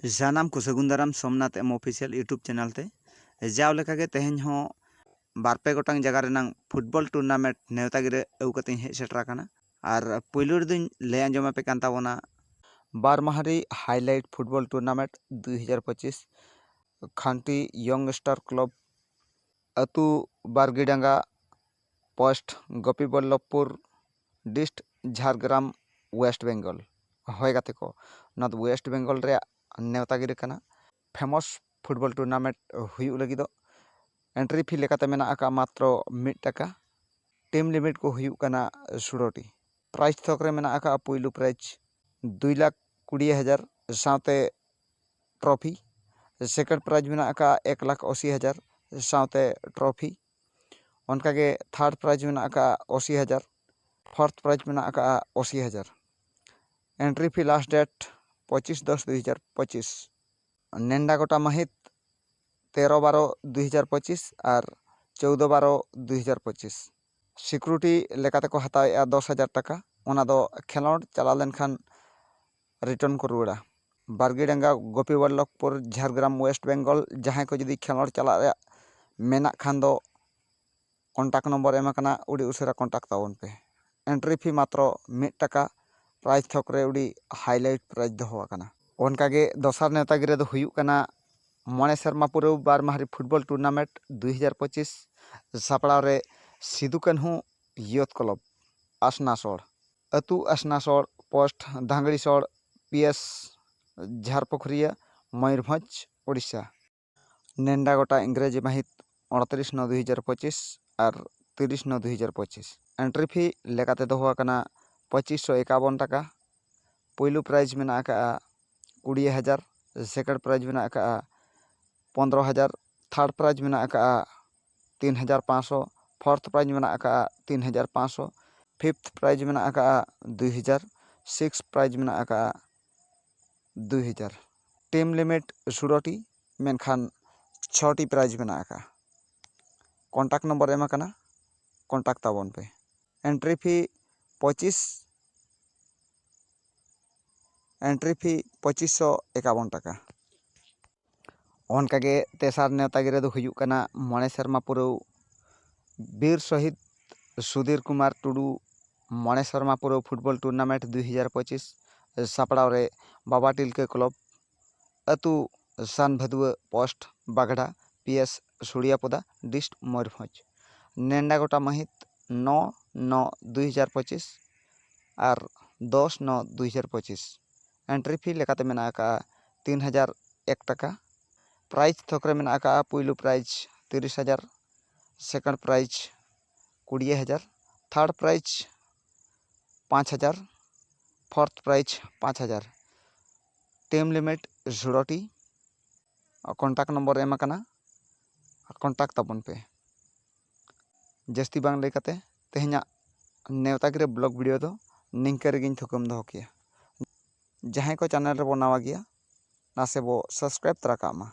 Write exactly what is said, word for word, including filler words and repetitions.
ᱥᱟᱱᱟᱢ ᱠᱚ ᱥᱟᱹᱜᱩᱱ ᱫᱟᱨᱟᱢ ᱥᱳᱢᱱᱟᱛᱷ ᱮᱢ ᱚᱯᱷᱤᱥᱤᱭᱟᱞ YouTube ᱪᱮᱱᱮᱞ ᱛᱮ᱾ ᱡᱟᱣ ᱞᱮᱠᱟᱜᱮ ᱛᱮᱦᱮᱧ ᱦᱚᱸ ᱵᱟᱨ ᱯᱮ ᱜᱚᱴᱟᱝ ᱡᱟᱭᱜᱟ ᱨᱮᱱᱟᱝ ᱯᱷᱩᱴᱵᱚᱞ ᱴᱩᱨᱱᱟᱢᱮᱱᱴ ᱱᱮᱣᱛᱟ ᱜᱤᱨᱟᱹ ᱟᱹᱜᱩ ᱠᱟᱛᱮᱧ ᱦᱮᱡ ᱥᱮᱴᱮᱨ ᱟᱠᱟᱱᱟ᱾ ᱟᱨ ᱯᱳᱭᱞᱳ ᱨᱮᱫᱚᱧ ᱞᱟᱹᱭ ᱟᱸᱡᱚᱢ ᱟᱯᱮ ᱠᱟᱱ ᱛᱟᱵᱚᱱᱟ ᱵᱟᱨ ᱢᱟᱦᱟᱨᱤ ᱦᱟᱭᱞᱟᱭᱤᱴ ᱯᱷᱩᱴᱵᱚᱞ ᱴᱩᱨᱱᱟᱢᱮᱱᱴ ᱫᱩᱭ ᱦᱟᱡᱟᱨ ᱯᱚᱸᱪᱤᱥ᱾ ᱠᱷᱟᱱᱴᱤ ᱭᱚᱝ ᱥᱴᱟᱨ ᱠᱞᱟᱵᱽ ᱟᱹᱛᱩ Bargidanga, post Gopiballavpur, dist Jhargram, west Bengal. ᱦᱳᱭ ᱜᱟᱛᱮ ᱠᱚ, ᱱᱚᱣᱟ ᱫᱚ ᱳᱭᱮᱥᱴ ᱵᱮᱝᱜᱚᱞ ᱨᱮᱭᱟᱜ ᱱᱮᱣᱛᱟ ᱜᱤᱨᱟᱹ ᱠᱟᱱᱟ᱾ ᱯᱷᱮᱢᱟᱥ ᱯᱷᱩᱴᱵᱚᱞ ᱴᱩᱨᱱᱟᱢᱮᱱᱴ ᱦᱩᱭᱩᱜ ᱞᱟᱹᱜᱤᱫᱚᱜ᱾ ᱮᱱᱴᱨᱤ ᱯᱷᱤ ᱞᱮᱠᱟᱛᱮ ᱢᱮᱱᱟᱜ ᱟᱠᱟᱫ ᱢᱟᱛᱨᱚ ᱢᱤᱫ ᱴᱟᱠᱟ᱾ ᱴᱤᱢ ᱞᱤᱢᱤᱴ ᱠᱚ ᱦᱩᱭᱩᱜ ᱠᱟᱱᱟ ᱥᱩᱲᱚᱴᱤ᱾ ᱯᱨᱟᱭᱤᱡᱽ ᱛᱷᱚᱠ ᱨᱮ ᱢᱮᱱᱟᱜ ᱟᱠᱟᱫ ᱯᱩᱭᱞᱩ ᱯᱨᱟᱭᱤᱡᱽ ᱫᱩᱭ ᱞᱟᱠᱷ ᱠᱩᱲᱤ ᱦᱟᱡᱟᱨ ᱥᱟᱶᱛᱮ ᱴᱨᱚᱯᱷᱤ᱾ ᱥᱮᱠᱮᱱᱰ ᱯᱨᱟᱭᱤᱡᱽ ᱢᱮᱱᱟᱜ ᱟᱠᱟᱫ ᱮᱠ ᱞᱟᱠᱷ ᱟᱥᱤ ᱦᱟᱡᱟᱨ ᱥᱟᱶᱛᱮ ᱴᱨᱚᱯᱷᱤ᱾ ᱚᱱᱠᱟᱜᱮ ᱛᱷᱟᱨᱰ ᱯᱨᱟᱭᱤᱡᱽ ᱢᱮᱱᱟᱜ ᱟᱠᱟᱫ ᱟᱥᱤ ᱦᱟᱡᱟᱨ᱾ ᱯᱷᱳᱨᱛᱷ ᱯᱨᱟᱭᱤᱡᱽ ᱢᱮᱱᱟᱜ ᱟᱠᱟᱫ ᱟᱥᱤ ᱦᱟᱡᱟᱨ᱾ ᱮᱱᱴᱨᱤ ᱯᱷᱤ ᱞᱟᱥᱴ ᱰᱮᱴ ᱯᱚᱸᱪᱤᱥ ᱫᱚᱥ ᱫᱩᱭ ᱦᱟᱡᱟᱨ ᱯᱚᱸᱪᱤᱥ᱾ ᱱᱮᱱᱰᱟ ᱜᱚᱴᱟ ᱢᱟᱹᱦᱤᱛ ᱛᱮᱨᱚ ᱵᱟᱨᱚ ᱫᱩᱭ ᱦᱟᱡᱟᱨ ᱯᱚᱸᱪᱤᱥ ᱟᱨ ᱪᱳᱣᱫᱚ ᱵᱟᱨᱚ ᱫᱩᱭ ᱦᱟᱡᱟᱨ ᱯᱚᱸᱪᱤᱥ᱾ ᱥᱤᱠᱩᱨᱤᱴᱤ ᱞᱮᱠᱟᱛᱮ ᱠᱚ ᱦᱟᱛᱟᱣᱮᱫᱼᱟ ᱫᱚᱥ ᱦᱟᱡᱟᱨ ᱴᱟᱠᱟ᱾ ᱚᱱᱟ ᱫᱚ ᱠᱷᱮᱞᱳᱰ ᱪᱟᱞᱟᱣ ᱞᱮᱱᱠᱷᱟᱱ ᱨᱤᱴᱟᱨᱱ ᱠᱚ ᱨᱩᱣᱟᱹᱲᱟ᱾ ᱵᱟᱨᱜᱤᱰᱟᱸᱜᱟ, ᱜᱳᱯᱤᱵᱚᱞᱞᱚᱵᱷᱯᱩᱨ, ᱡᱷᱟᱲᱜᱨᱟᱢ, ᱳᱭᱮᱥᱴ ᱵᱮᱝᱜᱚᱞ, ᱡᱟᱦᱟᱸᱭ ᱠᱚ ᱡᱩᱫᱤ ᱠᱷᱮᱞᱳᱰ ᱪᱟᱞᱟᱜ ᱨᱮᱭᱟᱜ ᱢᱮᱱᱟᱜ ᱠᱷᱟᱱ ᱫᱚ ᱠᱚᱱᱴᱟᱠᱴ ᱱᱚᱢᱵᱚᱨ ᱮᱢ ᱟᱠᱟᱱᱟ, ᱟᱹᱰᱤ ᱩᱥᱟᱹᱨᱟ ᱠᱚᱱᱴᱟᱠᱴ ᱛᱟᱵᱚᱱ ᱯᱮ᱾ ᱮᱱᱴᱨᱤ ᱯᱷᱤ ᱢᱟᱛᱨᱚ ᱢᱤᱫ ᱴᱟᱠᱟ᱾ ᱯᱨᱟᱭᱤᱡᱽ ᱛᱷᱚᱠ ᱨᱮ ᱟᱹᱰᱤ ᱦᱟᱭᱞᱟᱭᱤᱴ ᱯᱨᱟᱭᱤᱡᱽ ᱫᱚᱦᱚ ᱟᱠᱟᱱᱟ᱾ ᱚᱱᱠᱟᱜᱮ ᱫᱚᱥᱟᱨ ᱱᱮᱣᱛᱟ ᱜᱤᱨᱟᱹ ᱫᱚ ᱦᱩᱭᱩᱜ ᱠᱟᱱᱟ ᱢᱚᱬᱮ ᱥᱮᱨᱢᱟ ᱯᱩᱨᱟᱹᱣ ᱵᱟᱨ ᱢᱟᱦᱟᱨᱤ ᱯᱷᱩᱴᱵᱚᱞ ᱴᱩᱨᱱᱟᱢᱮᱱᱴ ᱫᱩᱭ ᱦᱟᱡᱟᱨ ᱯᱚᱸᱪᱤᱥ᱾ ᱥᱟᱯᱲᱟᱣ ᱨᱮ ᱥᱤᱫᱩ ᱠᱟᱹᱱᱦᱩ ᱭᱩᱛᱷ ᱠᱞᱟᱵᱽ ᱟᱥᱱᱟᱥᱚᱲ, ᱟᱹᱛᱩ Asnasol, post Dhangrisol, P S Jharpukhuria, Mayurbhanj, Odisha. ᱱᱮᱱᱰᱟ ᱜᱚᱴᱟ ᱤᱝᱨᱮᱡᱤ ᱢᱟᱹᱦᱤᱛ ᱩᱱᱛᱨᱤᱥ ᱱᱚ ᱫᱩᱭ ᱦᱟᱡᱟᱨ ᱯᱚᱸᱪᱤᱥ ᱟᱨ ᱛᱤᱨᱤᱥ ᱱᱚ ᱫᱩᱭ ᱦᱟᱡᱟᱨ ᱯᱚᱸᱪᱤᱥ᱾ ᱮᱱᱴᱨᱤ ᱯᱷᱤ ᱞᱮᱠᱟᱛᱮ ᱫᱚᱦᱚ ᱟᱠᱟᱱᱟ ᱯᱚᱸᱪᱤᱥ ᱥᱚ ᱮᱠᱟᱵᱚᱱ ᱴᱟᱠᱟ᱾ ᱯᱩᱭᱞᱩ ᱯᱨᱟᱭᱤᱡᱽ ᱢᱮᱱᱟᱜ ᱟᱠᱟᱫᱼᱟ ᱠᱩᱲᱤ ᱦᱟᱡᱟᱨ, ᱥᱮᱠᱮᱱᱰ ᱯᱨᱟᱭᱤᱡᱽ ᱢᱮᱱᱟᱜ ᱟᱠᱟᱫᱼᱟ ᱯᱚᱱᱫᱽᱨᱚ ᱦᱟᱡᱟᱨ, ᱛᱷᱟᱨᱰ ᱯᱨᱟᱭᱤᱡᱽ ᱢᱮᱱᱟᱜ ᱟᱠᱟᱫᱼᱟ ᱛᱤᱱ ᱦᱟᱡᱟᱨ ᱯᱟᱸᱪᱥᱚ, ᱯᱷᱳᱨᱛᱷ ᱯᱨᱟᱭᱤᱡᱽ ᱢᱮᱱᱟᱜ ᱟᱠᱟᱫᱼᱟ ᱛᱤᱱ ᱦᱟᱡᱟᱨ ᱯᱟᱸᱪᱥᱚ, ᱯᱷᱤᱯᱛᱷ ᱯᱨᱟᱭᱤᱡᱽ ᱢᱮᱱᱟᱜ ᱟᱠᱟᱫᱼᱟ ᱫᱩᱭ ᱦᱟᱡᱟᱨ, ᱥᱤᱠᱥ ᱯᱨᱟᱭᱤᱡᱽ ᱢᱮᱱᱟᱜ ᱟᱠᱟᱫᱼᱟ ᱫᱩᱭ ᱦᱟᱡᱟᱨ᱾ ᱴᱤᱢ ᱞᱤᱢᱤᱴ ᱥᱩᱲᱚᱴᱤ, ᱢᱮᱱᱠᱷᱟᱱ ᱪᱷᱚᱴᱤ ᱯᱨᱟᱭᱤᱡᱽ ᱢᱮᱱᱟᱜ ᱟᱠᱟᱫᱼᱟ᱾ ᱠᱚᱱᱴᱟᱠᱴ ᱱᱚᱢᱵᱚᱨ ᱮᱢ ᱟᱠᱟᱱᱟ, ᱠᱚᱱᱴᱟᱠᱴ ᱛᱟᱵᱚᱱ ᱯᱮ᱾ ᱮᱱᱴᱨᱤ ᱯᱷᱤ ᱯᱚᱸᱪᱤᱥ Entry fee ᱯᱚᱸᱪᱤᱥ ᱥᱚ ᱮᱠᱟᱵᱚᱱ ᱴᱟᱠᱟ᱾ ᱚᱱᱠᱟᱜᱮ ᱛᱮᱥᱟᱨ ᱱᱮᱣᱛᱟ ᱜᱤᱨᱟᱹ ᱫᱚ ᱦᱩᱭᱩᱜ ᱠᱟᱱᱟ ᱢᱚᱬᱮ ᱥᱮᱨᱢᱟ ᱯᱩᱨᱟᱹᱣ ᱵᱤᱨ ᱥᱚᱦᱤᱫ ᱥᱩᱫᱷᱤᱨ ᱠᱩᱢᱟᱨ ᱴᱩᱰᱩ ᱢᱚᱬᱮ ᱥᱮᱨᱢᱟ ᱯᱩᱨᱟᱹᱣ ᱯᱷᱩᱴᱵᱚᱞ ᱴᱩᱨᱱᱟᱢᱮᱱᱴ ᱫᱩᱭ ᱦᱟᱡᱟᱨ ᱯᱚᱸᱪᱤᱥ ᱥᱟᱯᱲᱟᱣ ᱨᱮ ᱵᱟᱵᱟ ᱴᱤᱞᱠᱟᱹ ᱠᱞᱚᱵᱽ, ᱟᱹᱛᱩ Sanbhaduwa, post Bagra, P S Suriapada, dist Mayurbhanj. ᱱᱮᱰᱟ ᱜᱚᱴᱟ ᱢᱟᱹᱦᱤᱛ ᱱᱚ ᱱᱚ ᱫᱩᱭ ᱦᱟᱡᱟᱨ ᱯᱚᱸᱪᱤᱥ ᱟᱨ ᱫᱚᱥ ᱱᱚ ᱫᱩᱭ ᱦᱟᱡᱟᱨ ᱯᱚᱸᱪᱤᱥ᱾ Entry fee ᱞᱮᱠᱟᱛᱮ ᱢᱮᱱᱟᱜ ᱟᱠᱟᱫᱼᱟ ᱛᱤᱱ ᱦᱟᱡᱟᱨ ᱮᱠ ᱴᱟᱠᱟ᱾ ᱯᱨᱟᱭᱤᱡᱽ ᱛᱷᱚᱠ ᱨᱮ ᱢᱮᱱᱟᱜ ᱟᱠᱟᱫᱼᱟ ᱯᱩᱭᱞᱩ ᱯᱨᱟᱭᱤᱡᱽ ᱛᱤᱨᱤᱥ ᱦᱟᱡᱟᱨ, ᱥᱮᱠᱮᱱᱰ ᱯᱨᱟᱭᱤᱡᱽ ᱠᱩᱲᱤ ᱦᱟᱡᱟᱨ, ᱛᱷᱟᱨᱰ ᱯᱨᱟᱭᱤᱡᱽ ᱯᱟᱸᱪ ᱦᱟᱡᱟᱨ, ᱯᱷᱳᱨᱛᱷ ᱯᱨᱟᱭᱤᱡᱽ ᱯᱟᱸᱪ ᱦᱟᱡᱟᱨ᱾ ᱴᱤᱢ ᱞᱤᱢᱤᱴ ᱥᱳᱞᱳᱴᱤ᱾ ᱠᱚᱱᱴᱟᱠᱴ ᱱᱚᱢᱵᱚᱨ ᱮᱢ ᱟᱠᱟᱱᱟ, ᱠᱚᱱᱴᱟᱠᱴ ᱛᱟᱵᱚᱱ ᱯᱮ᱾ ᱡᱟᱹᱥᱛᱤ ᱵᱟᱝ ᱞᱟᱹᱭ ᱠᱟᱛᱮ ᱛᱮᱦᱮᱧᱟᱜ ᱱᱮᱣᱛᱟ ᱜᱤᱨᱟᱹ ᱵᱞᱚᱜ ᱵᱷᱤᱰᱤᱭᱳ ᱫᱚ ᱱᱤᱝᱠᱟᱹ ᱨᱮᱜᱮᱧ ᱛᱷᱩᱠᱟᱹᱢ ᱫᱚᱦᱚ ᱠᱮᱭᱟ᱾ ᱡᱟᱦᱟᱸᱭ ᱠᱚ ᱪᱮᱱᱮᱞ ᱨᱮᱵᱚ ᱱᱟᱣᱟ ᱜᱮᱭᱟ, ᱱᱟᱥᱮ ᱵᱚ ᱥᱟᱵᱥᱠᱨᱟᱭᱤᱵ ᱛᱚᱨᱟ ᱠᱟᱜ ᱢᱟ᱾